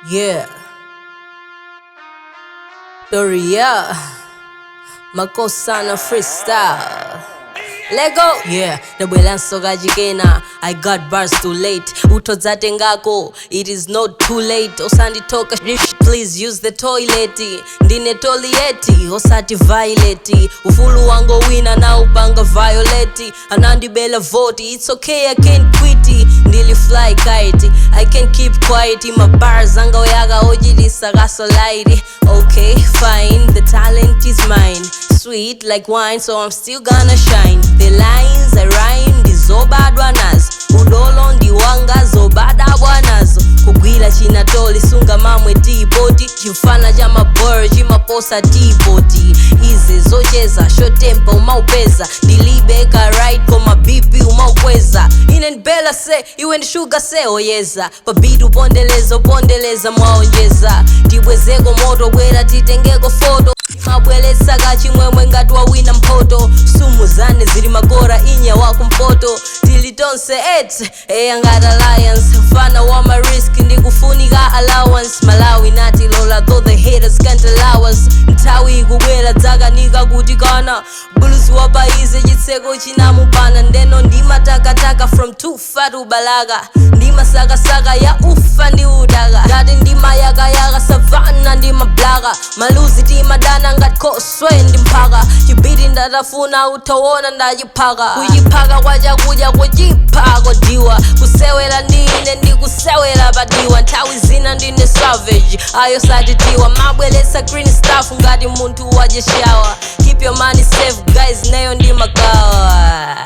Yeah. Doria. Makosana freestyle. Lego. Yeah, ndabwelanso kachikena. I got bars too late. Utodzatengako, it is not too late. Osanditoka, please use the toilet. Ndine tolieti, osati violet. Ufulu wango wina na upanga violeti. Anandibela voti, it's okay, I can't quit. Ndili fly kite, I can keep quiet. My bars angoyaga ojilisa gasolight. Okay, fine, the talent is mine. Sweet like wine, so I'm still gonna shine. The lines I rhyme ndizobadwa nazo, udolo ndiwanga zobadabwa nazo. Kugwira chinatoli sunga mamwe tipoti, chifana cha mabor chimaposa tipoti. Izi zocheza short temper umaupeza, ndilibe ka right koma BP umaukweza. Ine ndibela se iwe ndi sugar se oyeza, pabitu upondeleza upondeleza mwaonjeza. Tibwezeko moto bwera titengeko foto, mabweletsa kachimwemwe ngati wawina mphoto. Sumu zane zili makora inya wakumpoto, tili tonse et eya ngati alliance. Mfana wa marisk ndikufunika allowance. Malawi nati lola, though the haters can't allow us. Nthawi ikubwera dzakanika kuti kana buluzi wapaize chitseko chinamupana. Ndeno ndimatakataka from tufa to balaka, ndimasakasaka ya ufa ndi udaka, ngati ndimayakayaka savana ndi mablaka. Maluzi timadana ngati khoswe ndi mphaka, chibiti ndatafuna utawona ndachiphaka. Kuchiphaka kwa chakudya kuchiphako diwa, kusewera ndine ndikusewera padiwa. Nthawi zina ndine savage ayo satitiwa, mabweletsa green stuff ngati munthu wajeshawa. Keep your money safe guys, neyo ndi magawa.